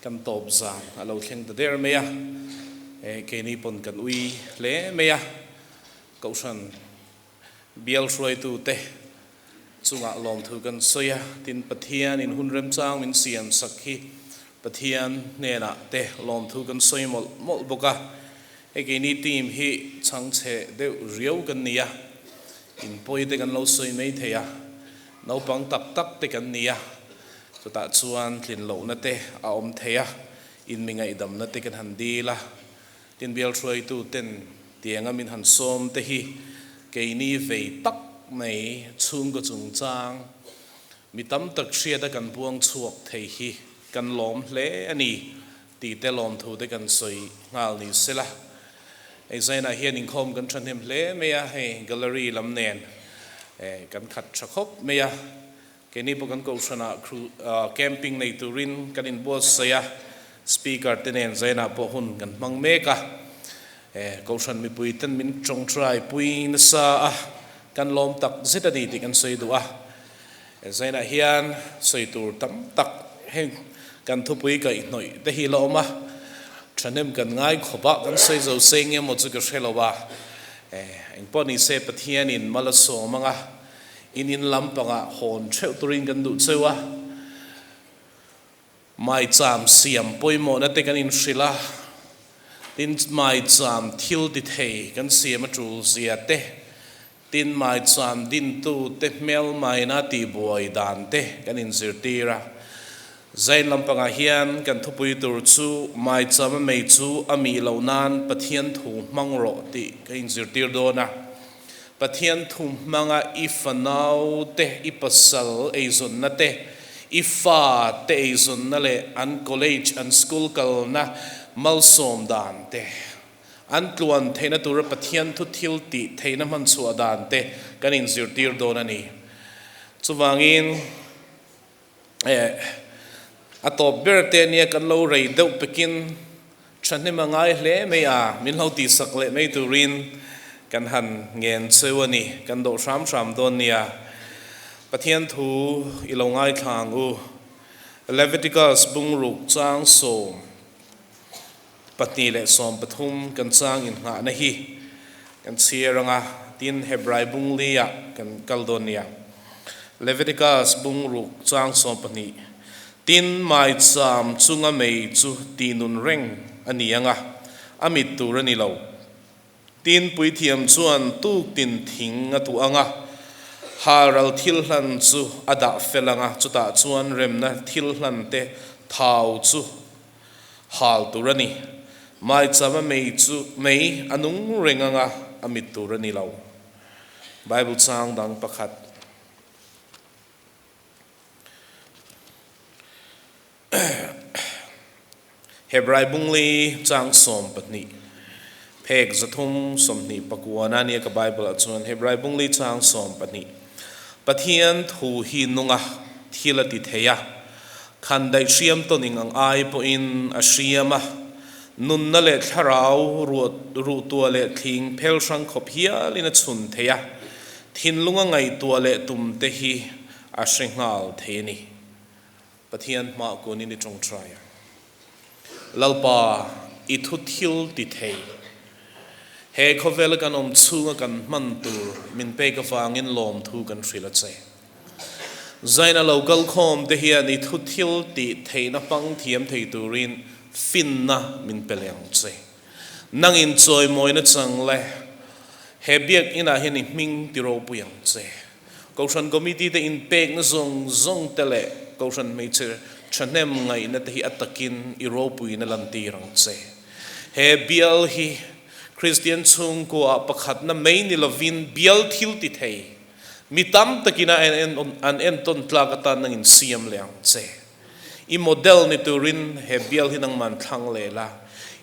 Kan tawp zan a lo thleng ta der mai a, keini pawn kan ui hle mai a, Kohhran bial hruaitute chungah lawmthu kan sawi a, tin Pathian in hun remchang min siam sak hi Pathian hnenah te lawmthu kan sawi mawlh mawlh bawk a, hei keini team hi chhangchhe deuh riau kan ni a, in pawi te kan lo sawi mai thei a, naupang tak tak te kan ni a, Chutah chuan tlin lohna te a awm thei a, in mi ngaihdamna te kan han dil a, tin bial hruaitu ten tianga min han sawm te hi keini vei tak mai chhungkaw chungchang mi tam tak hriata kan buang chhuak thei hi kan lawm hle a ni tih te lawmthu te kan sawi nghal ni sela. Hei Zainah hian inkhawm kan thahnem hle mai a, hei gallery lam nen kan khat tha khawp mai a. Keini pawh kan kohhranah camping nei turin kan inbuatsaih a, speaker te nen zainah pawh hun kan hmang mek a. Kohhran mipui ten min tawngtai pui nasa a, kan lawm tak zet a ni tih kan sawi duh a. Zainah hian sawi tur tam tak heng kan thupui kaihhnawih te hi la awm a, thahnem kan ngai khawp a, kan sawi zo seng emaw chu ka hre lo a. Engpawh nise Pathianin mal a sawm ang a. In in lampangah hawn theuh turin kan duh cheu a, maicham siam pawimawhna te kan inhrilh a, tin maicham thil ti thei kan siam a tul zia te, tin maicham dintu te hmel maina tihbuai dan te kan inzirtir a. Zain lampangah hian kan thupui tur chu maicham a mei chu a mih loh nan Pathian thu hmang rawh tih ka inzirtir dawn a. Pathian thu hmanga i fanau te, i pasal eizawnna te, i fa te eizawnna leh an college, an school kalna malsawm dan te, an tluan theihna tura Pathian thu thil tih theihna hman chhuah dan te kan inzirtir dawn a ni. Chuvangin, Eh, a tawp ber te nia kan lo rei deuh pekin thahnem a ngai hle mai a, min lo tihsak leh mai turin kan han ngen cheu a ni, kan doh hram hram dawn nia. Pathian thu i lo ngaithla ang u. Leviticus bungruk chang 12 le 13 kan chang inngahna hi kan chhiar anga tin Hebrai bung li ah kan kal dawn nia. Leviticus bung ruk chang 12 Tin maicham chunga mei chu tihnun reng a ni anga a mit tur a ni lo. Tin puithiam chuan tuktin thing a tuah anga halral thil hlan chu a dah fel anga chutah chuan remna thil hlan te thau chu Hal tur a ni. Maichama mei chu mei a nung reng anga a mit tur a ni lo. Bible chang dang pakhat. Hebrai bungli chang 12 phek 329 a nia ka Bible ah chuan Hebrai bungli chang 12 Pathian thu hi nunga thil a ti thei a, Khandaih hriam tawn ing ang ai pawhin a hriam a, nunna leh thlarau ruhtuah leh thling phel hrang khawp hialin a chhun thei a, thinlunga ngaihtuah leh tum te hi a hre nghal thei a ni. Pathian hmah kunin i tawngtai a. Lalpa, i thu thil ti thei. He khawvela kan awm chhunga kan hman tur min pek avangin lawmthu kan hrilh a che. Zaina lo kal khawm te hian i thu thil tih theihna hmang thiam thei turin finna min pe leh ang che. Nang in chawimawina chang le he biakinah hian i hming ti ropui ang che. Kohhran committee te inpekna zawng zawng te leh kohhran hmeichhe thahnem ngaihna te hi a takin i ropuina lantir ang che. He bial hi Kristian chhungkua pakhatna mai ni lovin bial thil ti thei Mi tam takin a an entawn tlak atan nang insiam leh ang che. I model ni turin he bial hi nangman thlang leh la,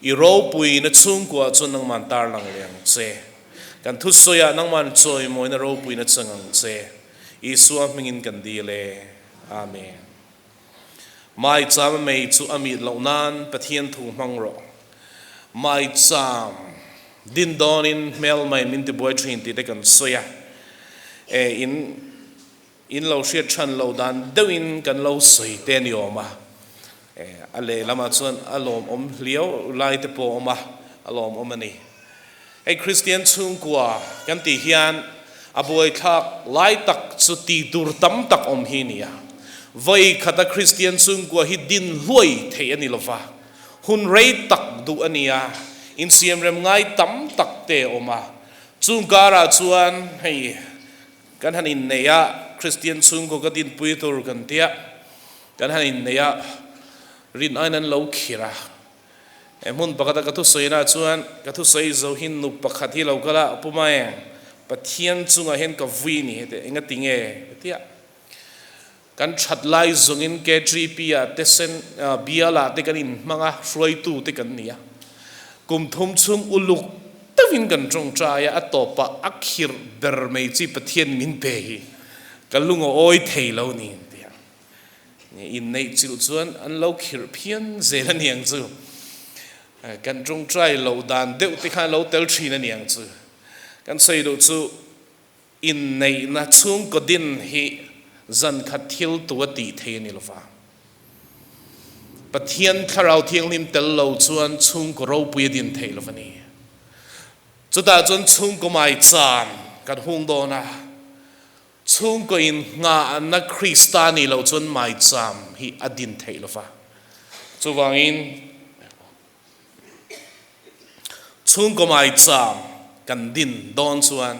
i ropuina chhungkuah chuan nangman tarlang leh ang che. Kan thusawiah nangman chawimawina ropuina chang ang che. Isua hmingin kan dil e. Amen. Maicham a mei chu a mit loh nan Pathian thu hmang rawh. Maicham din dawnin hmel mai min tibuai thin tih te kan sawi a. E in in lo hriat than lo dan deuhin kan lo sawi te a ni awm a. A lehlamah chuan a lawmawm hliau lai te pawh a awm a, a lawmawm a ni. Hei Kristian chhungkua kan tih hian a buaithlak lai tak chu tih tur tam tak awm hi a ni a. Vawi khata Kristian chhungkua hi din hluai theih a ni lo va, hun rei tak duh a ni a, insiamrem ngai tam tak te a awm a. Chung karah chuan hei kan han inneih a, Kristian chhungkua ka dinpui tur kan tia, Kan han inneih a, rin aiin an lo khir a. He hmun pakhata ka thusawina chuan ka thusawi zo hi nu pakhat hi lo kal a, Pu Maeng, Pathian chungah hian ka vui ni heti, enga ti nge? Ka ti a. Kan that lai zawngin KTP ah te sen bialah te kan inhmang a, hruaitu te kan ni a. Kum thum chhung uluk deuhin kan tawngtai a, a tawpah a khirh ber mai chi Pathian min pe hi ka lung a awi thei lo ni an ti a. Inneih chilh chuan an lo khirh phian zel a niang chu. Kan tawngtai lo dan deuh te khan lo tel thin a niang chu. Kan sawi duh chu inneihna chhungkaw din hi zan khat thil tu a tih thei a ni lova. Pathian Thlarau Thianghlim tel lo chuan chhungkaw ropui a din thei lova ni. Chutah chuan chhungkaw maicham kan hung dawn a. Chhungkaw in nghahna Krista nih loh chuan maicham hi a din theih lo va. Chuvangin chhungkaw maicham kan din dawn chuan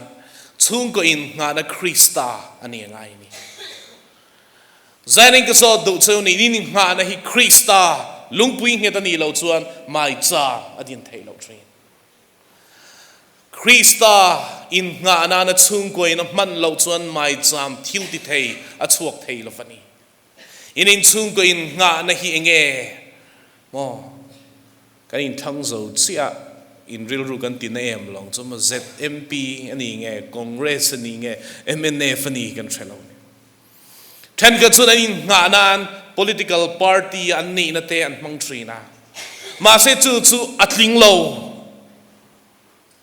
chhungkaw in nghahna Krista a ni a ngai a ni. Zanin ka zawt duh cheu nih in inghahna hi Krista lungpui nghet a nih loh chuan maicham a din theih loh thin. Krista inngah nana chhungkuain a hman loh chuan maicham thil ti thei a chhuak thei lo va ni. In inchhungkaw inngahna hi enge maw kan inthlang zo chiah in rilru kan ti na em lo ang chu maw ZMP a ni nge Congress a ni nge mnf a ni kan hre lo ni. Thenkhat chuan an inngah nan political party an nihna te an hmang thin a, mahse chu chu a tling lo.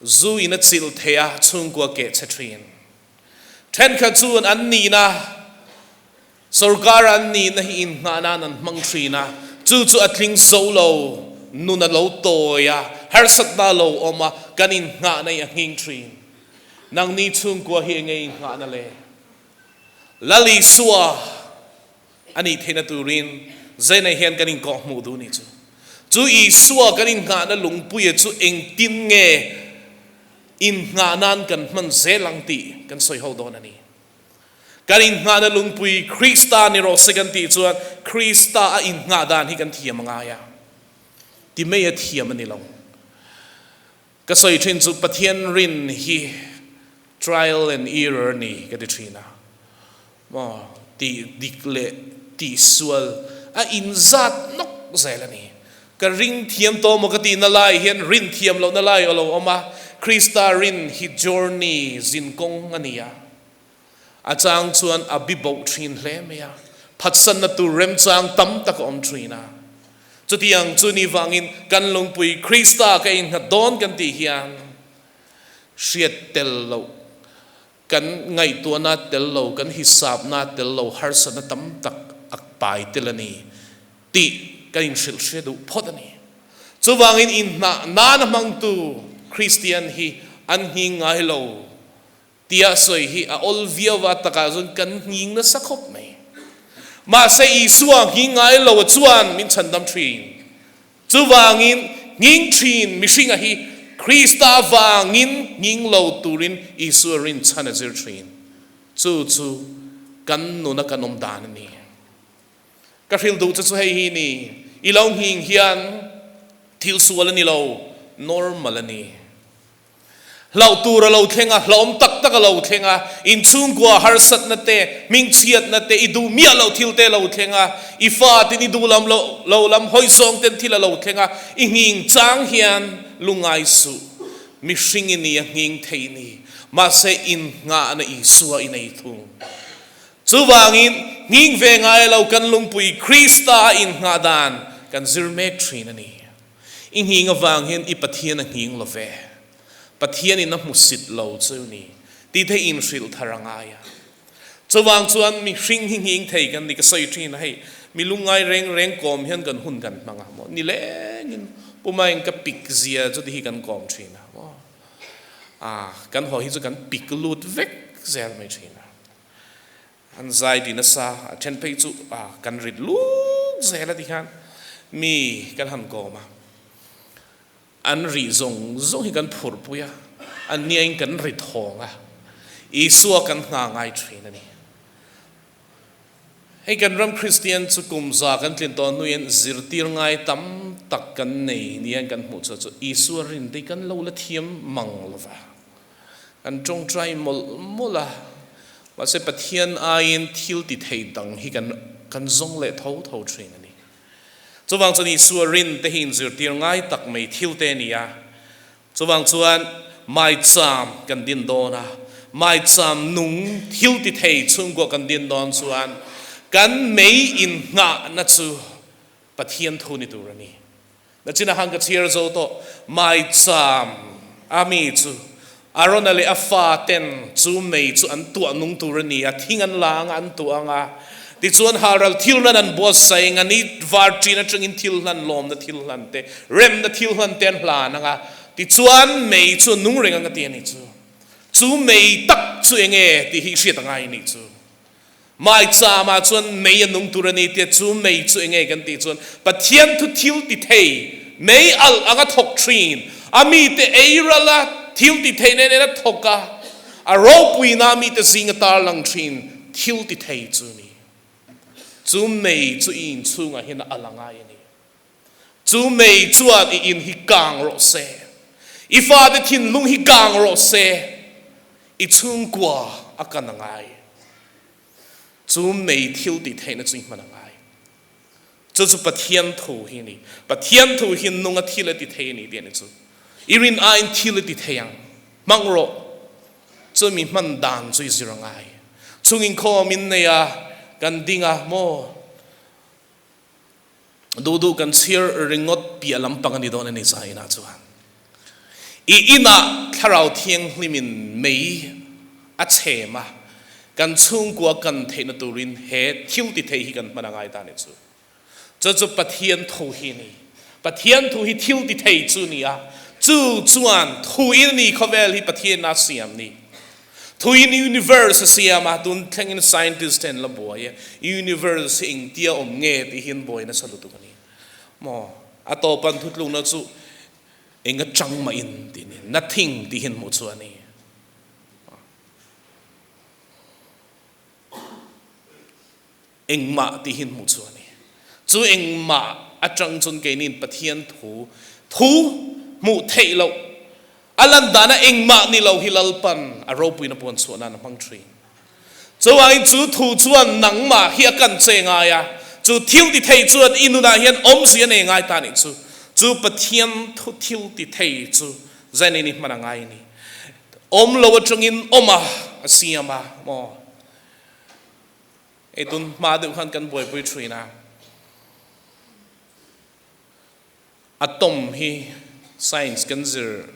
Zu in a chilh thei a, chhungkua keh chhe thin. Thenkhat chuan an nihna, sorkar an nihna hi inngah nan an hmang thin a, chu chu a tling zo lo, nun a lo tawi a, harsatna a lo awm a, kan inngahna hi a nghing thin. Nangni chhungkua hi enge inngahna le? Lal Isua a nih theihna turin Zainai hian kan inkawh hmuh duh ni chu. Chu Isua kan innghahna lungpuia chu engtin nge innghah nan kan hman zel ang tih kan sawi ho dawn a ni. Kan innghahna lungpui Krista ni rawh se kan tih chuan Krista a innghah dan hi kan thiam a ngai a, ti mai a thiam a ni lo. Ka sawi thin chu Pathian rin hi trial and error ni ka ti thin a, maw tih dik leh tih sual a inzat nawk zel a ni. Ka ring thiam tawh maw ka tihna lai hian rin thiam lohna lai a lo awm a, Krista rin hi journey, zinkawng a ni a, a chang chuan a bi boh thin hle mai a, phatsanna tur remchang tam tak a awm thin a. Chutiang chu ni vangin kan lungpui Krista ka innghat dawn kan tih hian hriat tel loh, kan ngaihtuahna tel lo, kan hisapna tel lo harsatna tam tak a pai tel a ni tih kan inhrilh hria duh phawt a ni. Chuvangin inhnah nana hmangtu Kristian hi an nghing ngai lo Tia sawi hi a awl viau a, takah chuan kan nghing nasa khawp mai. Mahse Isua nghing ngai lo chuan min chhandam thin. Chuvangin nghing thin mihringa hi Krista vangin nghing lo turin Isua rinchhan a zir thin. Chu chu kan nuna kan awm dan a ni. Ka hrilh duh chu chu hei hi ni, i lo nghing hian thil sual a ni lo, normal a ni. Hlauh tur a lo thleng a, hlauhawm tak tak a lo thleng a, inchhungkua harsatna te, hmingchhiatna te, i duh miah loh thil te a lo thleng a, i fatin i duh lam loh lo lam hawi zawng ten thil a lo thleng a, i nghing chang hian lungngai suh. Mihring i ni a nghing thei ni, mahse innghahna Isua i nei thung. Chuvangin, nghing ve ngai lo kan lungpui Krista a innghah dan kan zir mek thin a ni. I nghing avang hian i Pathian a nghing lo ve. Pathian in a hmusit lo chu ni tih te in hrilh thar a ngai a. Chuvang chuan mihring hi nghing thei kan ni ka sawi thin a hei. Mi lungngai reng reng kawm hian kan hun kan hmang a maw? Nilengin pumain ka pik zia chu ti hi kan kawm thin a maw? A, kan haw hi chu kan pik lut vek zel mai thin a. An zai ti nasa, a then phei chu a kan rit luk zel a ti khan mi kan han kawm a. An rih zawng zawng hi kan phurhpui a, a niain kan ri thawng a, Isua kan hna ngai thin a ni. Hei kan ram Kristian chu kum za kan tlin tawh hnuin zirtir ngai tam tak kan nei nian kan hmuh chuah chu Isua rin te kan lo la thiam mang lo va. Kan tawngtai mawlh mawlh a, mahse Pathian aiin thil ti thei dang hi kan kan zawng leh tho tho thin a ni. Chuvang chuan Isua rin te hi inzirtir ngai tak mai thil te a ni a. Chuvang chuan maicham kan din dawn a, maicham nung thil ti thei chhungkua kan din dawn chuan kan mei innghahna chu Pathian thu ni tur a ni. Nachina han ka chhiar zo tawh, maicham a mi chu Arona leh a fa ten chu mei chu an tuah nung tur a ni a, thing an la anga an tuah anga, tichuan halral thil hlan an buatsaih anga, ni var ṭin aṭangin thil hlan lawmna thil hlan te, remna thil hlan te an hlan anga, tichuan mei chu a nung reng anga ti a ni chu. Chu mei tak chu eng nge tih hi hriat a ngai a nih chu. Maicham ah chuan mei a nung tur a ni tia chu mei chu enge kan tih chuan Pathian thu thil ti thei mei alh anga thawk thin a mite ei ral a thil ti thei nen en a thawk a a ropuina a mite zinga tarlang thin thil ti thei chu ni. Chu mei chu i inchhungah hian a alh a ngai a ni. Chu mei chuan i in hi kang rawh se, i fate thinlung hi kang rawh se, i chhungkua a kan a ngai. Chu mei thil tih theihna chu i hman a ngai. Chu chu Pathian thu hi a ni. Pathian thu hi nunga thil a ti thei a ni tih a ni chu. I rin aiin thil a ti thei ang. Hmang rawh. Chu mi hman dan chu i zir a ngai. Chung inkhawm in nei a, kan ding a, maw? Duh duh kan chhir ringawt piah lampang a ni dawn a ni Zainah chuan. I inah Thlarau Thianghlimin mei a chhem a, kan chhungkua kan theihna turin he thil ti thei hi kan hman a ngai ta a ni chu. Chu chu Pathian thu hi a ni. Pathian thu hi thil ti thei chu a ni a, chu chuan thuin a ni khawvel hi Pathian a siam ni. Thuin universe a siam a, tun thlengin scientist te an la buai a, universe hi engtia awm nge tih hi an buai nasa lutuk a ni. Maw? A tawpan thutlukna chu eng atang mah in tih a ni, nothing tih hi an hmuh chu a ni. Engmah tih hi an hmuh chu a ni. Chu engmah atang chuan keiniin Pathian thu, thu hmuh theih loh, a lan dana engmah ni lo hi Lalpan a ropuina puan chhuah nan a hmang thin. Chuvangin chu thu chuan nangmah hi a kan che ngai a, chu thil ti thei chuan i nunah hian awmzia a nei ngai ta nih chu. Chu Pathian thu thil ti thei chu zanin i hman a ngai a ni. Awm lo atangin awm a, a siam a maw? Hei tun hma deuh khan kan buaipui thin a, atom hi science kan zir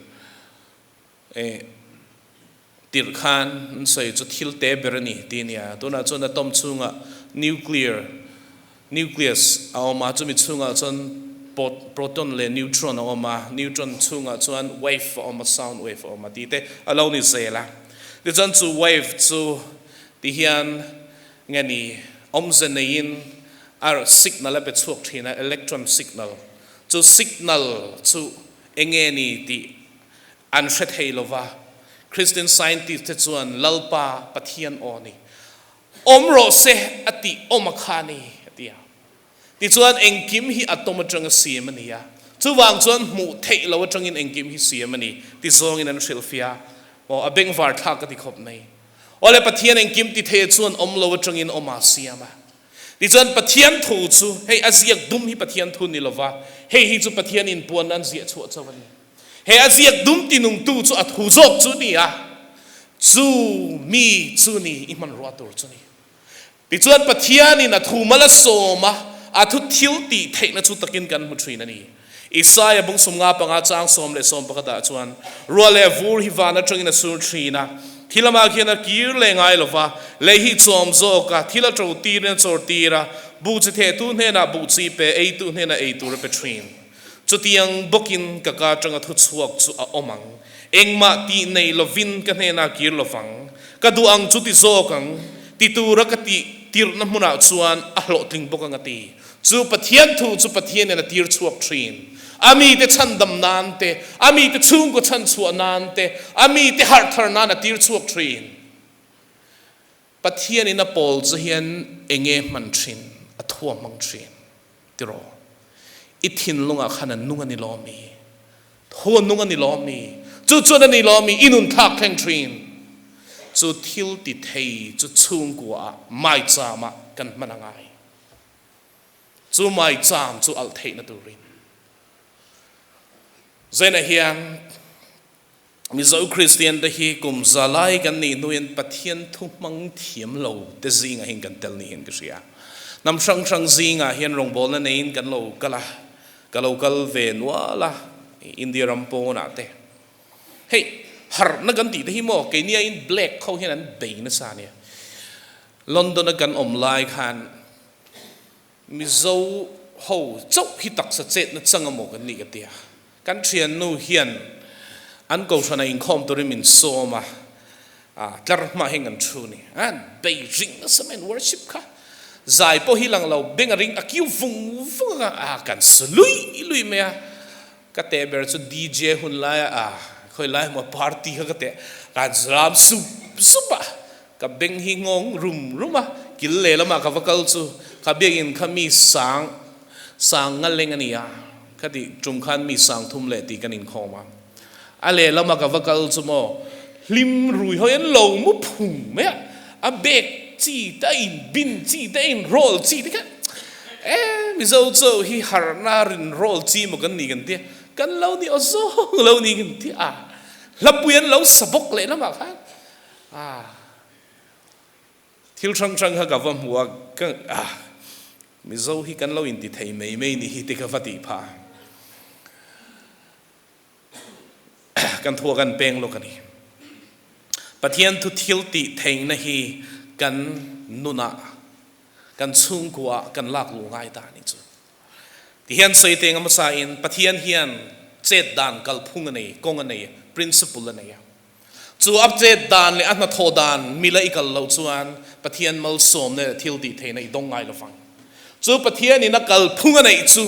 eh tirh khan an sawi chu thil te ber a ni tih a nia. Tunah chuan atom chhungah nuclear nucleus a awm a, chumi chhungah chuan proton leh neutron a awm a, neutron chhungah chuan wave a awm a, sound wave a awm a tih te a lo ni zel a. Tichuan chu wave chu Ti hian nge ni awmze neiin a signal a pe chhuak thin a, electron signal. Chu signal chu enge ni tih an hre thei lo va, Christian scientist te chuan Lalpa Pathian aw ni, awm rawh se a tih awm a kha ni a ti a. Tichuan engkim hi atom atanga siam a ni a, chuvang chuan hmuh theih lo atangin engkim hi siam a ni ti zawngin an hrilhfiah a, aw a bengvar thlak ka ti khawp mai. Awle Pathian engkim ti thei chuan awm lo atangin awm a siam a. Tichuan Pathian thu chu hei a ziak dum hi Pathian thu ni lova, hei hi chu Pathian inpuan nan ziah chhuah chauh a ni. He a ziak dum tinungtu chu a thu zawk chu ni a, chu mi chu ni i hmanrua tur chu ni. Tichuan Pathianin a thu mal a sawm a, a thu thil tih theihna chu takin kan hmu thin a ni. Isaia bung 55 chang 11 ah chuan, Ruah leh vur hi van atangin a sur thin a, thil amah khian a kir leh ngai lo va, lei hi chawm zawk a, thil a to tirin a chawr tir a, Buh chi thehtu hnenah buh chi pe, eitu hnenah ei tur a pe thin. Chutiang bawkin ka ka atanga thu chhuak chu a awm ang. Engmah tih nei lovin ka hnenah kir lovang. Ka duh ang chu ti zawk ang. Ti tura ka tih tirhna hmunah chuan a hlawhtling bawk ang a ti. Chu Pathian thu chu Pathianin a tir chhuak thin. A mite chhandam nan te, a mite chhungkaw chhanchhuah nan te, a mite harh thar nan a tir chhuak thin. Pathianin a pawl chu hian enge hman thin, a thua hmang thin tiraw? I thinlungah khan a nung a ni lawm mi? Thu a nung a ni lawm mi? Chu chuan a ni lawm mi? I nun thlak thleng thin. Chu thil ti thei chu chhungkua ah maicham ah kan hman a ngai. Chu maicham chu alh theihna turin. Zainah hian Mizo Kristian te hi kum za lai kan nih hnuin Pathian thu hmang thiam lo te zingah hian kan tel niin ka hria. Hnam hrang hrang zingah hian rawngbawlna neiin kan lo kal a, ka lo kal ve nual a, India ram pawnah te. Hei, harhna kan tih te hi maw keini aiin black ho hian an bei nasa ania. London a kan awm lai khan Mizo ho chauh hi taksa chetna chang a maw kan nih ka tia. Kan thiannu hian an kohhran a inkhawm turin min sawm a, tlar hma hian kan thu ni. A bei ring nasa mai an worship kha. Zai pawh hi lang lo, beng a ring a kiu vung vung a, a kan su lui lui mai a. Ka teh ber chu DJ hun laia a khawi lai emaw party kha ka teh kan ram sup sup a. Ka beng hi nghawng rum rum a, kil leh lamah ka va kal chu ka biakinn kha mi sang sang ngaleng a ni a, ka tih tum khan mi sang thum leh tih kan inkhawm a. A leh lama ka va kal chu maw hlim rui hawi an lo mu phung mai a, a bek chi te a in bin chi te a in roll chi te kha e Mizo chaw hi harhna rin roll chi maw kan ni kan tia, kan lo ni aw zawng lo ni kan tia a, hlapui an lo sa bawk leh lamah khan Ah, thil hrang hrang kha ka va hmu a, ka ah, Mizo hi kan lo inti thei mai mai ni hi ti ka va tih phah a. Kan thua kan peng lawk a ni. Pathian thu thil tih theihna hi kan nunah, kan chhungkuaah kan lak luh ngai ta a ni chu. Tihian sawi teng a hmasa in Pathian hian chet dan kalphung a nei, kawng a nei, principle a nei a. Chu a chet dan leh a hnathawh dan mila i kal loh chuan Pathian malsawmna leh thil tih theihna i dawng ngai lovang. Chu Pathianin a kalphung a neih chu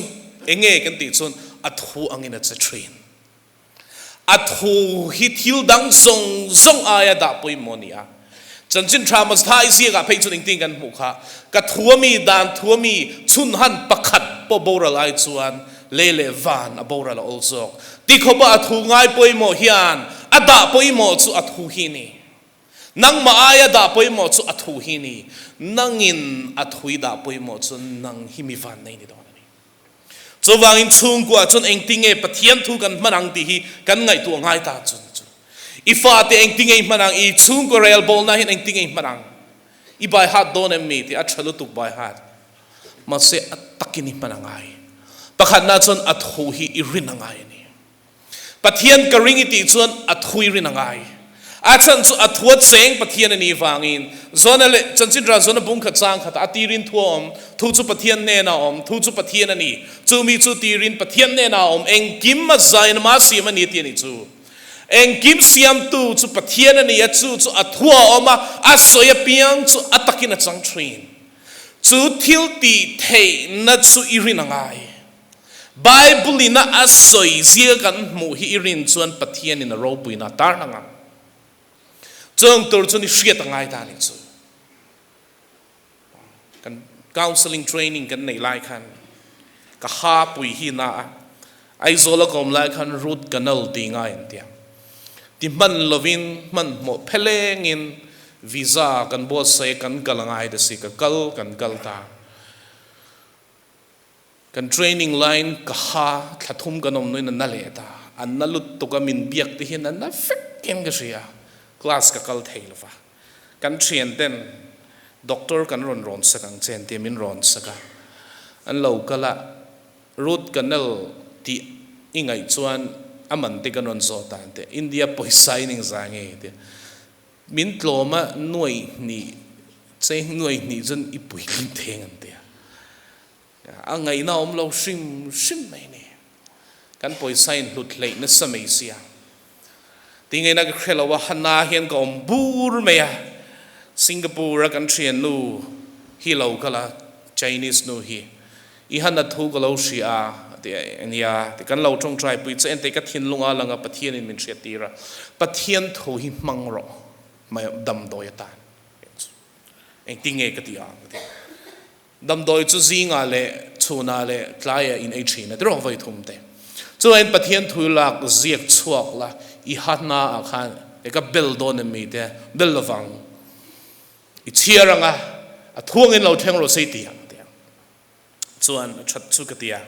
enge kan tih chuan a thu angin a che thin. A thu hi thil dang zawng zawng aia dah pawimawh a ni a. Chanchin tha Mazda i ziakah phei chuan engtin kan hmuh kha, Ka thu ami, dan thu ami, chhun han pakhat pawh boral ai chuan lei leh van a boral a awl zawk. Ti khawpa a thu ngai pawimawh hian a dah pawimawh chu a thu hi ni. Nangmah aia dah pawimawh chu a thu hi ni. Nangin a thui dah pawimawh chu nang hi mi van nei ni dawn a ni. Chuvangin chhungkuah chuan engtinge Pathian thu kan hman ang tih hi kan ngaihtuah ngai ta chu ni chu. I fate engtinge i hman ang, i chhungkaw relbawlna hian engtinge i hman ang? I bai hat dawn em mi tih a tha lutuk bai hat. Mahse a takin i hman a ngai. Pakhatna chuan a thu hi i rin a ngai a ni. Pathian ka ring i tih chuan a thu i rin a ngai. A chhan chu a thu a cheng Pathian a nih vangin Zona leh Chanchin Ra Zona bung khat chang khatah a tirin thu a awm, thu chu Pathian hnenah a awm, thu chu Pathian a ni, chu mi chu tirin Pathian hnenah a awm, engkim a zain ama siam a ni a ti a nih chu. Engkim siamtu chu Pathian a ni a, chu chu a thu a awm a, a sawi apiang chu a takin a chang thin. Chu thil tih theihna chu i rin a ngai. Bible in a a sawi zia kan hmuh hi i rin chuan Pathian in a ropuina a tar nang ang. Chung tur chuan i hriat a ngai ta a nih chu. Kan counselling training kan neih lai khan ka ha pui hi na a, Aizawl a ka awm lai khan root canal tih ngai an tia. Ti hman lovin hmanhmawh phelengin visa kan buatsaih a kan kal a ngai ta si, ka kal kan kal ta. Kan training laiin ka ha thla thum kan awm nuin a na leh ta. A na lutuk a, min biak te hian a na vek hian ka hria. Class ka kal thei lo va. Kan thian ten doctor kan rawn rawn sak ang che an tia min rawn sak a. An lo kal a, root canal tih i ngaih chuan a man te kan rawn zawt a an tia. India pawisa in engzah nge tia. Min tlawm a nuaih hnih, cheng nuaih hnih chuan i puitling theng an tia. A ngaihna awm lo hrim hrim mai ni. Kan pawisa in hlut hleih nasa mai sia. Ti ngaihna ka hre lo a, hana hian ka awm bur mai a. Singapore a kan thian nu hi lo kal a, Chinese nu hi. I hana thu ka lo hria a, a ti a, nia, ti kan lo tawngtai pui che entei ka thinlung a lang a, Pathian in min hriat tir a. Pathian thu hi hmang rawh mai damdawi atan. Engtin nge ka ti ang ka ti. Damdawi chu zingah leh chhunah leh tlaiah in ei thin a ti rawh vawi thum te. Chuan Pathian thu lak ziak chhuak la i ha hna ah khan e ka bel dawn em mi te bel lovang i chhiar anga a thuangin lo thleng rawh se i ti ang ti ang. Chuan a that chu ka ti a.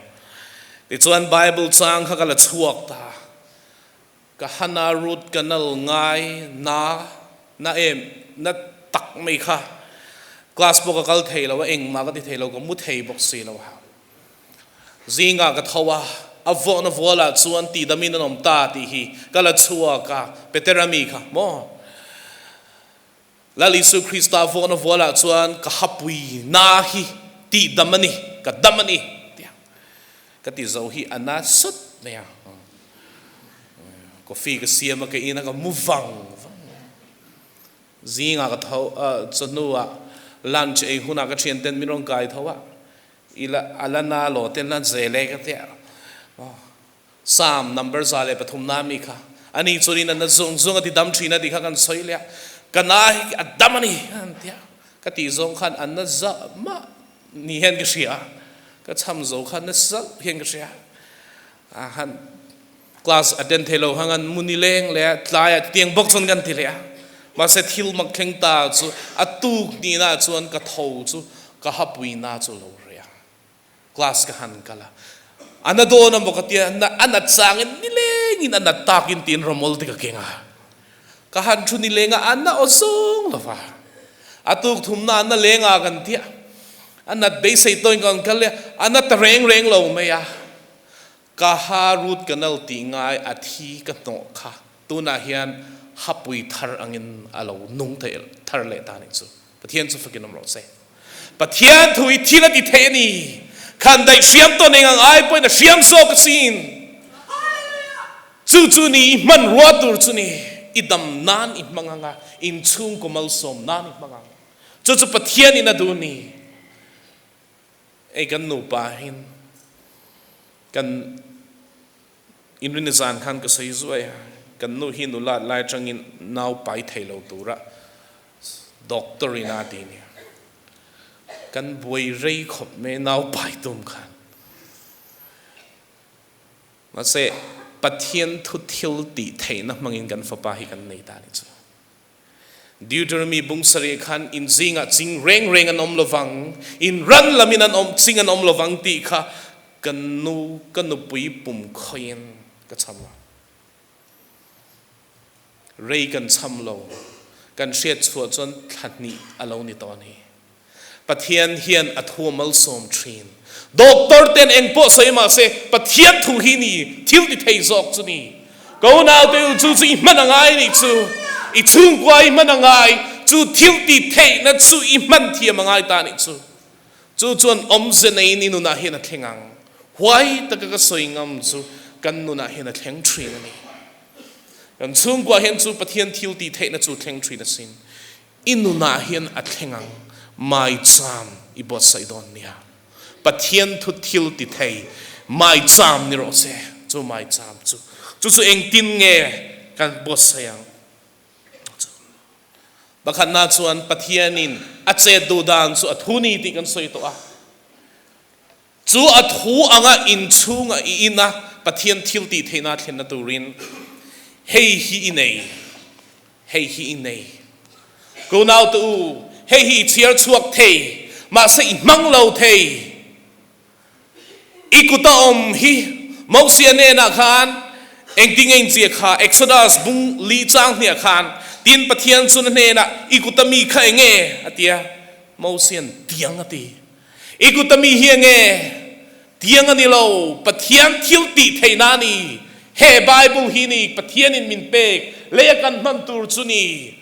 Tichuan Bible chang kha ka la chhuak ta. Ka hana root canal ngai na na em na tak mai kha class pawh ka kal thei lo a engmah ka ti thei lo ka mu thei bawk si lo a zingah ka tho a a vawhna vualah chuan tihdamin an awm ta tih hi ka la chhuak a Petera mi kha maw Lal Isu Krista vawhna vualah chuan ka hapui na hi tihdam a ni, ka dam a ni tia ka ti zo hi a na sut mai a. Coffee ka siam a, ka in a, ka mu vang vang. Zingah ka tho a, chawhnuah lunch ei hunah ka thian ten min rawn kai tho a, ila a la na lo ten la zel e ka tia. Psalm number 103 na mi kha ani chuanin a na zawng zawng a ti dam thin a tih kha kan sawi leh a, ka na hi a dam a ni an ti a, ka tih zawng khan a na zah mah ni hian ka hria a, ka cham zo kha na zalh hian ka hria a, han class attend thei lo hang an muni leng leh a, tlaiah tiang bawk chuan kan ti leh a, mahse thil mak thleng ta chu a tuk nihna chuan ka tho chu ka hapui na chu lo reh a. Class ka han kal a, a na dawn a maw ka tia, a nat changin nilengin a nat takin tiin rawmawl te ka keng a, ka han thu nileng a, a na aw zawng lo va, a tuk thumna a na leng a kan tia, a nat beisei tawhin ka rawn kal leh a, a na ta reng reng lo mai a, ka ha root canal tih ngai a thi ka hnawh kha tunah hian hapui thar angin a lo nung thei thar leh ta nih chu. Pathian chu fakin awm rawh se. Pathian thu hi thil a ti thei a ni. Khan daih hriam tawn eng ang ai pawhin a hriam zawk asin. Chu chu ni i hmanrua tur chu ni. I dam nan i hmang ang a, inchhungkaw malsawm nan i hmang ang. Chu chu Pathian in a duh ni. Ei kan nupa hin kan inrini zan khan ka sawi zuai a, kan nu hi nula lai atangin nau pai thei lo tura Doctor in a ti nia. Kan buai rei khawp mai nau pai tum khan. Mahse Pathian thu thil tih theihna hmangin kan fapa hi kan nei ta ni chu. Deuteronomy bung sarih khan in zingah ching reng reng an awm lovang, in ran lamin an awm ching an awm lovang tih kha kan nu ka nupui pum khawiin ka cham a. Rei kan cham lo, kan hriat chhuah chuan thla hnih a lo ni tawh a ni. Pathian hian a thu a malsawm thin. Doctor ten eng pawh sawi mah se, Pathian thu hi ni thil ti thei zawk chu ni. Ka unaute u, chu chu i hman a ngai nih chu. I chhungkua i hman a ngai, chu thil ti theihna chu i hman thiam a ngai ta nih chu. Chu chuan awmze neiin i nunah hian a thleng ang. Huai taka ka sawi ngam chu kan nunah hian a thleng thin a ni. Kan chhungkua hian chu Pathian thil tih theihna chu thleng thin asin. I nunah hian a thleng ang, maicham i buatsaih dawn nia. Pathian thu thil ti thei maicham ni rawh se, chu maicham chu. Chu chu engtin nge kan buatsaih ang? Pakhatna chuan Pathianin a chet duh dan chu a thu ni tih kan sawi tawh a. Chu a thu anga inchhunga i ina Pathian thil tih theihna thlenna turin hei hi i nei, hei hi i nei. Ka unaute u, hei hi i chhiar chhuak thei, mahse i hmang lo thei. I kuta awm hi Mosia hnenah khan engtin nge inchia kha Exodus bung li chang hniah khan tin Pathian chuna hnenah i kuta mi kha enge a tia Mosian tiang a ti. I kuta mi hi enge tiang a ni lo Pathian thil tih theihna a ni. He Bible hi ni Pathianin min pek lei a kan hman tur chu ni.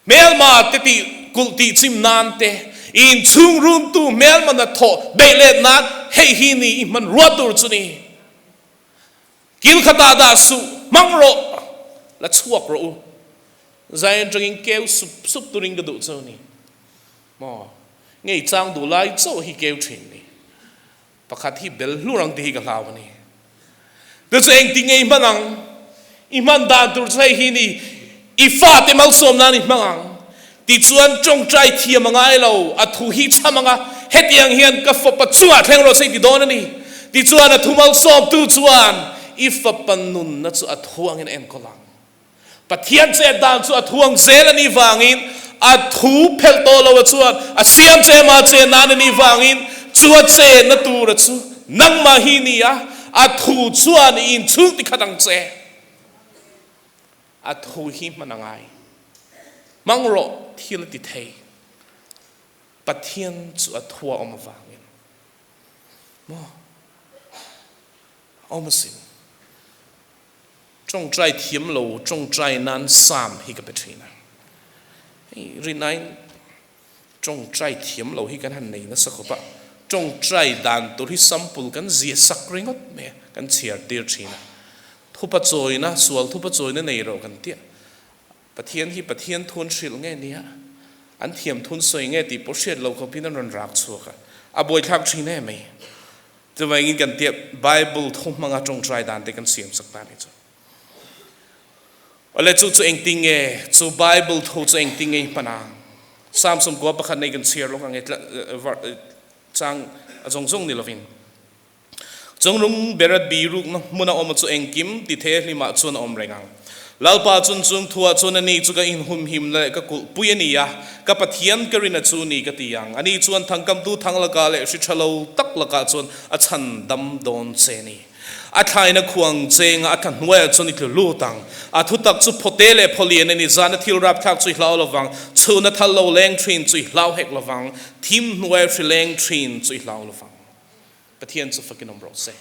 Hmelma te tih kulh tih chim nan te, In chhung runtu hmelma hnathawh beih let nan hei hi ni i hmanrua tur chu ni. Kil khatah dah suh, hmang rawh, la chhuak rawh u. Zion tangin keu sup sup turin ka duh chu ni. Maw? Ngei chang duh lai chauh hi keu thin ni. Pakhat hi bel hlur ang tih hi ka hlau a ni. Chu chu engti nge i hman ang? I hman dan tur chu hei hi ni, I fate malsawm nan i hmang ang. Tichuan tawngtai thiam a ngai lo, a thu hi chham ang a, hetiang hian ka fapa chungah thleng rawh se i ti dawn a ni. Tichuan a thu malsawmtu chuan i fapa nunna chu a thu angin a enkawl ang. Pathian chet dan chu a thuang zel a nih vangin a thu phelh tawh lo a chuan a siam che mah che nan a nih vangin chu a chenna tura chu nangmah hi ni a, a thu chuan i inchhung ti khat ang che. A thu hi hman a ngai. Hmang rawh thil a ti thei. Pathian chu a thu a awm avangin maw a awm asin. Tawngtai thiam lo tawngtai nan Psalm hi ka pe thin a. Hei rinain tawngtai thiam lo hi kan han nei nasa khawp a, tawngtai dan tur hi sample kan ziah sak ringawt mai a, kan chhiar tir thin a. Thupa chawina, sual thupa chawina nei rawh kan tia. Pathian hi Pathian thun hrilh nge nia, an thiam thun sawi nge tih pawh hriat lo khawpin an rawn rak chhuak a, a buaithlak thin em mai. Chuvangin kan tia Bible thu hmanga tawngtai dan te kan siam sak ta ni chu. Awle chu chu engtin nge chu Bible thu chu engtin nge i hman ang? Psalm 11 nei kan chhiar lawk ang e chang a zawng zawng ni lovin. Chungnung bera birukna hmuna awm chu engkim ti thei hlimah chuan a awm reng ang. Lalpa chun chung thuah chuan ani chu ka inhumhimna leh ka kulhpui a ni a, ka Pathian ka rina chu ni ka ti ang. Ani chuan thangkamtu thang lakah leh hri tha lo tak lakah chuan a chhan dam dawn che a ni. A thlaina khuang chenga a thla hnuaiah chuan i tlu lut ang. A thutak chu phawte leh phawlian a ni, zana thil rapthlak chu i hlau lovang, chhuna thal lo leng thin chu i hlau hek lovang, thim hnuai hri leng thin chu i hlau lovang. Pathian chu fakin awm rawh se.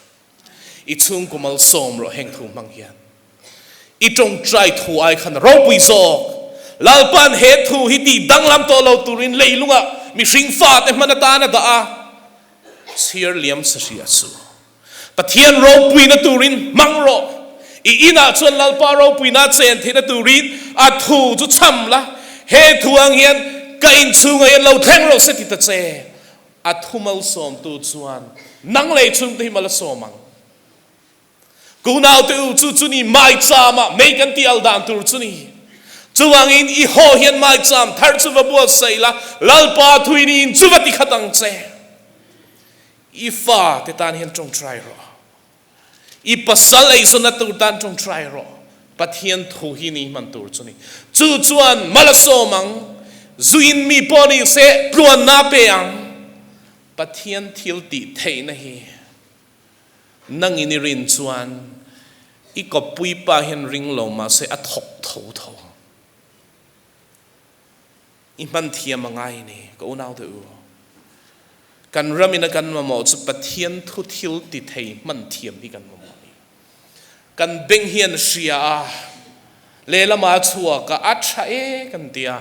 I chhungkaw malsawm rawh heng thu hmang hian. I tawngtai thu ai khan ropui zawk. Lalpa'n he thu hi tih danglam tawh lo turin leilungah mihring fate hman atan a dah a, chhiar liam sa hria chu. Pathian ropuina turin hmang rawh. I inah chuan Lalpa ropuina chen theihna turin a thu chu chham la, he thu ang hian ka inchhungah hian lo thleng rawh se ti ta che. A thu malsawmtu chuan nang lei chhungte hi mal a sawm ang. Ka unaute u, chu chu ni maichama mei kan tih al dan tur chu ni. Chuvangin i haw hian maicham thar chu va buatsaih la, Lalpa thuin i in chu va ti khat ang che. I fate tan hian tawngtai rawh. I pasal eizawnna tur tan tawngtai rawh. Pathian thu hi ni hman tur chu ni. Chu chuan mal a sawm ang, zuin mi pawh ni se tluanna a pe ang. Pathian thil tih theihna hi nangin i rin chuan i kawppui pa hian ring lo mahse a thawk tho tho. I hman thiam a ngai ni, ka unaute u. Kan ram in a kan mamawh chu Pathian thu thil ti thei hman thiam hi kan mamawh ni. Kan beng hian hria a, lehlamah a chhuak a, a tha e kan ti a,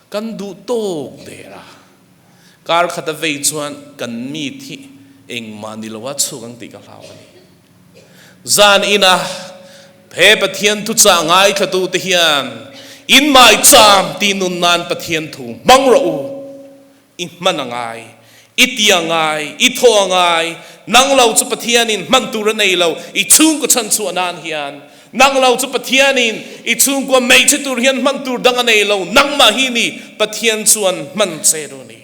kan duh tawk der a. Kar khat a vei chuan kan mi thi engmah ni lo a chhuk ang tih ka hlau a ni. Zan ina he Pathian thuchah ngaithlatute hian in maicham tih nun nan Pathian thu hmang rawh u. I hman a ngai, i ti a ngai, i thaw a ngai, nang lo chu Pathianin hman tur a nei lo, i chhungkaw chhanchhuah nan hian. Nang lo chu Pathianin i chhungkua hmeichhe tur hian hman tur dang a nei lo, nangmah hi ni Pathian chuan hman che duh ni.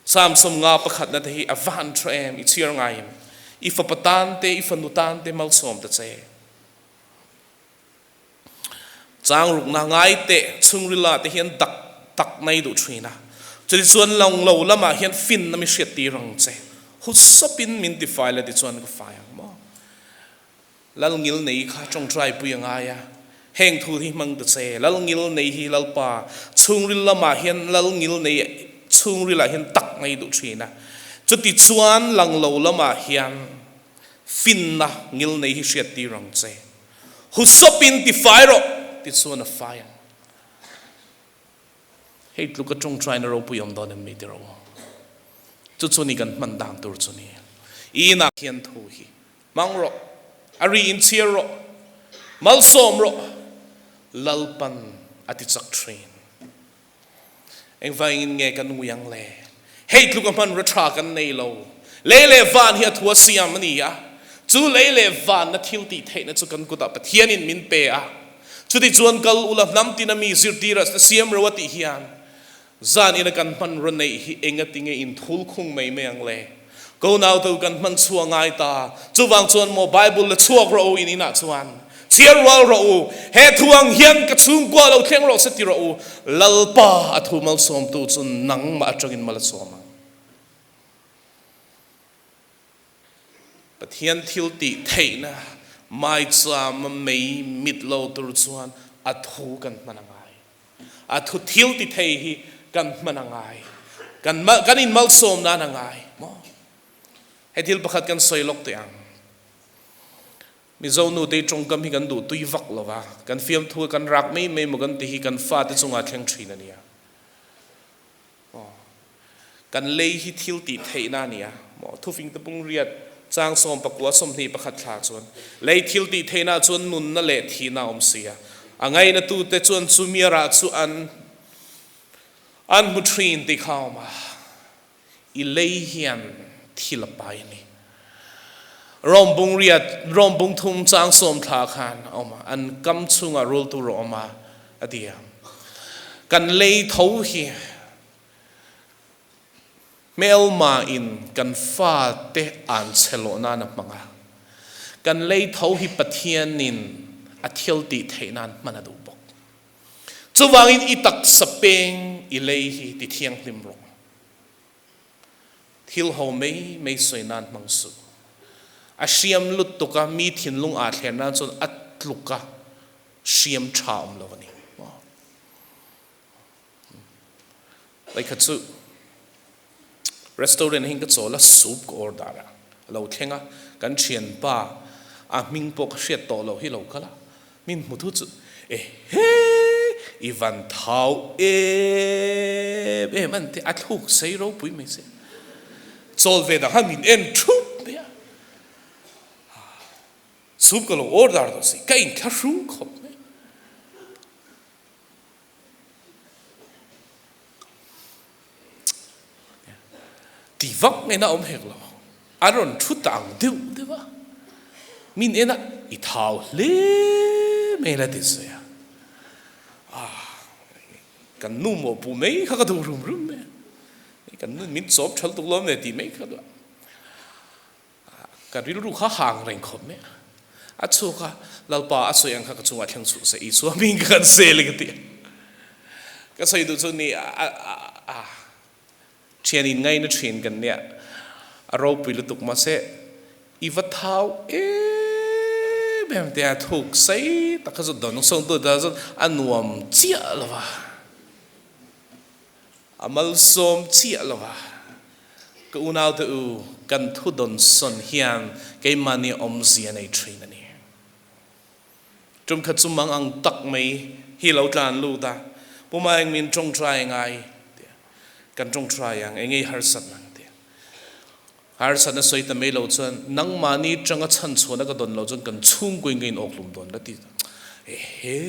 Psalm 51 te hi a va han tha em, i chhiar ngaiin i fapa tan te, i fanu tan te malsawm ta che. Chang rukna ngai teh chhungrila te hian dak tak mai duh thin a, chutichuan lawng lo lamah hian finna mi hriat tir ang che. Husawpin min ti fai la tichuan ka fai ang maw? Lalngil nei kha tawngtai pui a ngai a, heng thu hi hmang ta che, Lalngil nei hi Lalpa chhungril lamah hian Lalngil nei chhungrilah hian tak mai duh thin a, chuti chuan lang lo lamah hian finna ngil nei hi hriat tir ang che, husawpin ti fai rawh ti chuan a fai ang. Hei tluka tawngtaina ropui awm dawn em ni tiraw? Chu chu ni kan hman dan tur chu ni. I inah hian thu hi hmang rawh, a ri in chhiar rawh, malsawm rawh, Lalpan a ti chak thin. Engvangin nge kan ngui ang le? Hei tluka hmanrua tha kan nei lo. Lei leh van hi a thu a siam a ni a, chu lei leh vanna thil tih theihna chu kan kutah Pathianin min pe a. Chutichuan kal ula hnam tina mi zirtira siam ro a tih hian zan ina kan hmanrua neih hi engatinge in thul khung mai mai ang le? Ko nautu kan hman chhuah ngai ta. Chuvang chuan maw Bible la chhuak rawh u in inah chuan chhiar rual rawh u. He thu ang hian ka chhungkua lo thleng rawh se ti rawh u. Lalpa a thu malsawmtu chu nangmah atangin mal a sawm ang. Pathian thil tih theihna maichama mei mit lo tur chuan a thu kan hman a ngai. A thu thil ti thei hi kan hman a ngai. Kan kan in malsawm nan a ngai maw? Hei thil pakhat kan sawi lawk teh ang. Mizo nu te tawngkam hi kan duh tui vak lo va, kan fiamthu kan rak mai mai maw kan ti hi kan fate chungah thleng thin a nia. Aw. Kan lei hi thil tih theihna a nia maw? Thufing te pung riat chang 14 21 thla chuan lei thil tih theihna chuan nunna leh thihna a awm si a. A ngainatute chuan chumi a rah chu an an hmu thin tih kha a awm a. I lei hian thil a pai a ni. Rom bung riat, Rom bung thum chang sawm thla khan a awm a, an kam chungah rul tur a awm a, a ti a. Kan lei tho hi hmelma in kan fate an che lawh nan a hmang a. Kan lei tho hi Pathianin a thil tih theih nan hman a duh bawk. Chuvangin i taksa peng i lei hi ti thianghlim rawh. Thil ho mai mai sawi nan hmang suh. A hriam lutuk a, mi thinlung aa thler nan chuan a tluk a hriam tha awm lo a ni. Lei khat chu restaurant ah hin ka chawl a, soup ka order a, a lo thleng a, kan thianpa a hming pawh ka hriat tawh loh hi lo kal a, Min hmu thu chu ehe i van thau em em an ti a thluk sei ropui mai se chawl ve dang khan min en thup mai a soup ka lo order tawh si ka inthlahrung khawp mai. Ti vak ngaihna awm hek lo. A rawn thu ta ang deuh deuh a. Min en a, i thau hle mai la ti sawi a. Ah, kan nu mawhpuh mai kha ka duh rum rum mai a. Kan nu min chawp ṭhal tuk lawm le ti mai kha duh a. Ka rilru kha hang reng khawp mai a. A chhuak a, Lalpa a sawi ang kha ka chungah thleng chhuh se, Isua hming ka kan sel ka ti a. Ka sawi duh chu ni a, thian in ngaina thin kan nia, a ropui lutuk mahse i va thau em em te a, thuk sei tak kha chu dawn sawng tu ta chuan a nuam chiah lo va. A malsawm chiah lo a, ka unaute u, kan thu dawnsawn hian keimahni awmzia nei thin a ni. Tum khat chu mang ang tak mai hi lo tlan lut a, Pu Maeng min tawngtai ngai tia, kan tawngtai ang, eng ei harsat nang tia. Harsatna sawi ta mai lo chuan nangmahni tanga chhanchhuahna ka dawn lo chuan kan chhungkuin ka in awkhlum dawn la ti. Ehe!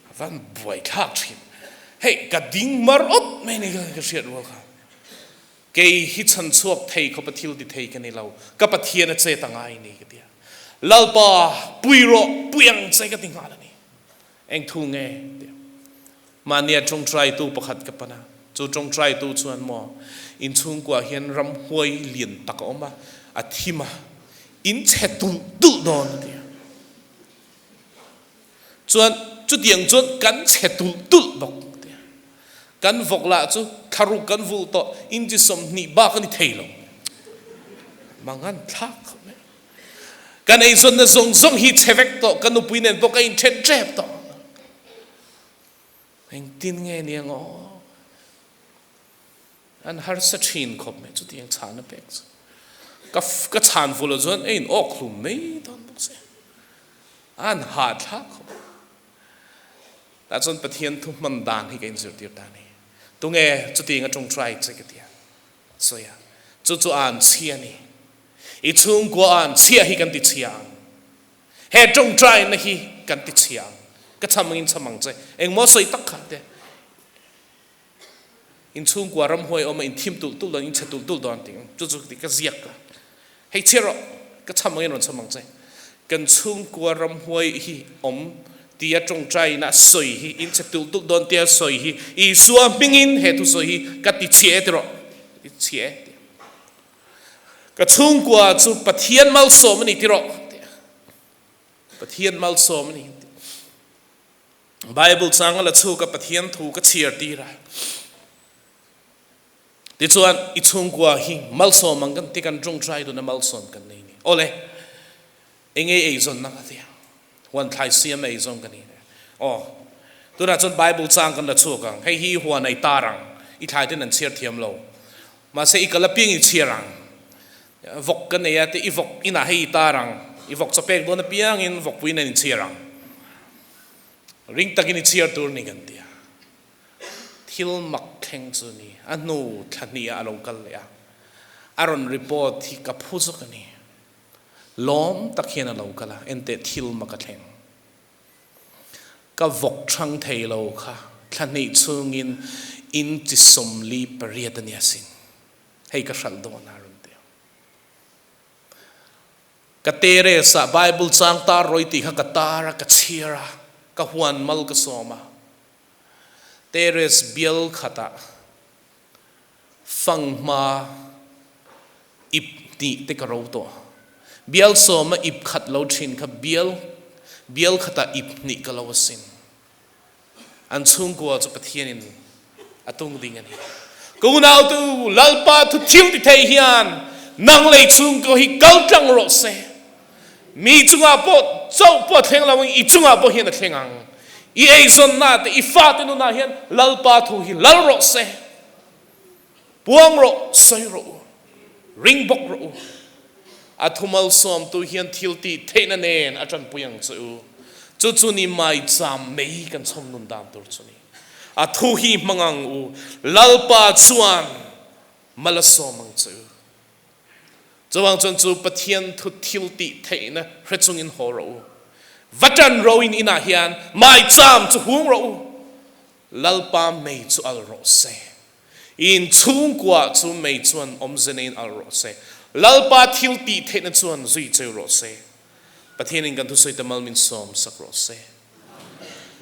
A van buaithlak thin. Hei ka ding mar awt mai ni ka hriat rual kha. Kei hi chhanchhuak thei khawpa thil ti thei ka ni lo. Ka Pathian a chet a ngai ni ka ti a. Lalpa pui rawh, pui ang che ka ti nghal a ni. Eng thu nge? Ti a. Mahnia tawngtaitu pakhat ka pan a. Chu tawngtaitu chuan maw inchhungkuah hian ramhuai lian tak a awm a, a thim a, in chhe tulh tulh dawn a ti a. Chuan chutiang chuan kan chhe tulh tulh bawk a ti a. Kan vawk lah chu thlaruk kan vulh tawh, inchi 20 bak a ni thei lo. Mangan thlak khawp mai. Kan eizawnna zawng zawng hi chhe vek tawh, ka nupui nen pawh ka inthen tep tawh. Engtin nge ni ang aw? An harsa thin khawp mai chutiang chhan a pek chu. Ka ka chhan fuh loh chuan a in awk hlum mai dawn bawk si. An hahthlak khawp. Tah chuan Pathian thu hman dan hi ka inzirtir ta a ni. Tunge chutiang a tawngtai che ka ti a, sawi a, chu chu an chhia a ni. I chhungkua an chhia hi kan ti chhia ang. He tawngtaina hi kan ti chhia ang. Ka cham angin cham ang che. Engmaw sawi tak kha te. In chhungkua ramhuai awm a in thim tulh tulh dawn, in chhe tulh tulh dawn tih chu chu ka ziak a. Hei chhiar rawh, ka cham angin rawn cham ang che. Kan chhungkua ramhuai hi awm tia tawngtaina sawi hi, in chhe tulh tulh dawn tia sawi hi, Isua hmingin he thusawi hi ka ti chhia e ti rawh, ti chhia e ti. Ka chhungkua chu Pathian malsawm a ni ti rawh, ti. Pathian malsawm a ni ti. Bible chang a la chhuk a, Pathian thu ka chhiar tir a. Tichuan, i chhungkua hi malsawm ang kan ti, kan tawngtai dun a malsawm kan nei ni. Awle, eng ei eizawnna ka tia, huan thlai siam eizawn ka ni. Aw, tunah chuan Bible chang kan la chhuk ang, hei hi huan ei tar ang, i thlai ten an chhiar thiam lo. Mahse, i kal apiang i chhiar ang. Vawk ka nei a te, i vawk inah hei i tar ang, i vawk chawpek dawn apiangin vawkpui nen i chhiar ang. Ring takin i chhiar tur ni kan ti a. Thil mak thleng chu ni. A hnu thla hnih ah a lo kal leh a. A rawn report hi ka phu zawk a ni. Lawm tak hian a lo kal a, enteh thil mak a thleng. Ka vawk thang thei lo kha thla hnih chhungin inchi 48 a ni asin. Hei ka hralh dawn a rawn ti a. Ka terrace ah Bible chang tar rawi tih kha ka tar a, ka chhiar a, ka huan mal ka sawm a. Terrace bial khatah fanghma ip hnih te ka ro tawh. Bial sawma ip khat lo thin kha bial bial khatah ip hnih ka lo asin. An chhungkua chu Pathianin a tung ding a ni. Ka unautu, Lalpa thu thil ti thei hian nang lei chhungkaw hi kal tlang rawh se. Mi chungah pawh chauh pawh a thleng lo ang, i chungah pawh hian a thleng ang. I eizawnna te, i fate nunah hian Lalpa thu hi lal rawh se. Puang rawh, sawi rawh u, ring bawk rawh u. A thumalsawmtu hian thil tih theihna nen a tanpui ang che u. Chu chu ni maicham mei kan chhawm nun dan tur chu ni. A thu hi hmang ang u, Lalpa chuan mal a sawm ang che u. Chuvang chuan chu Pathian thu thil tih theihna hre chungin haw rawh u. Va tan roin inah hian maicham chu hung rawh u. Lalpa mei chu al rawh se. In chhungkua chu mei chuan awmze neiin al rawh se. Lalpa thil tih theihna chuan zui cheu rawh se. Pathianin kan thusawi te mal min sawm sak rawh se.